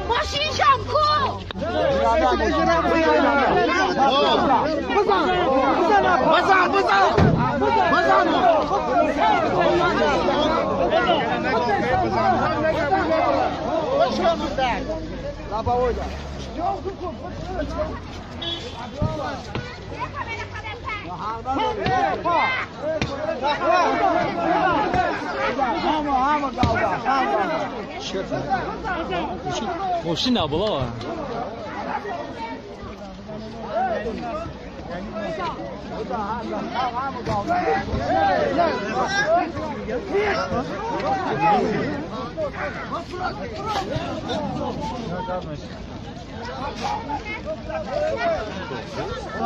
Мошиншам ку! Базан, базан! Базан! Мошина была.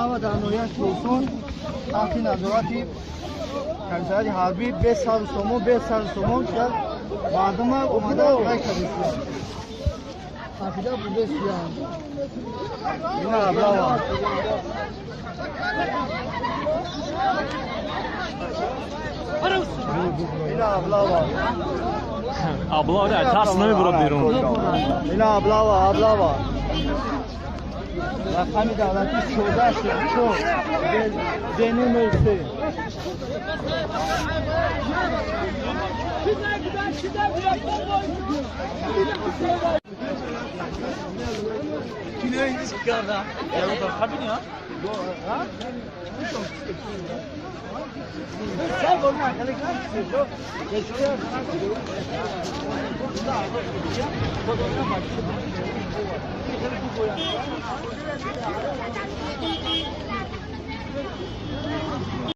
Ва дар ноҳияи Султон таҳти назорати комиссариати ҳарбӣ бесару сомон, бесару сомон шуда мардума омада вай кардистанд. Афида бурдестиянд. Ина облава. Ина облава. Облава, тарс намебурад берун. Ина облава, облава. Рақами давлатӣ 14 4 ДН03.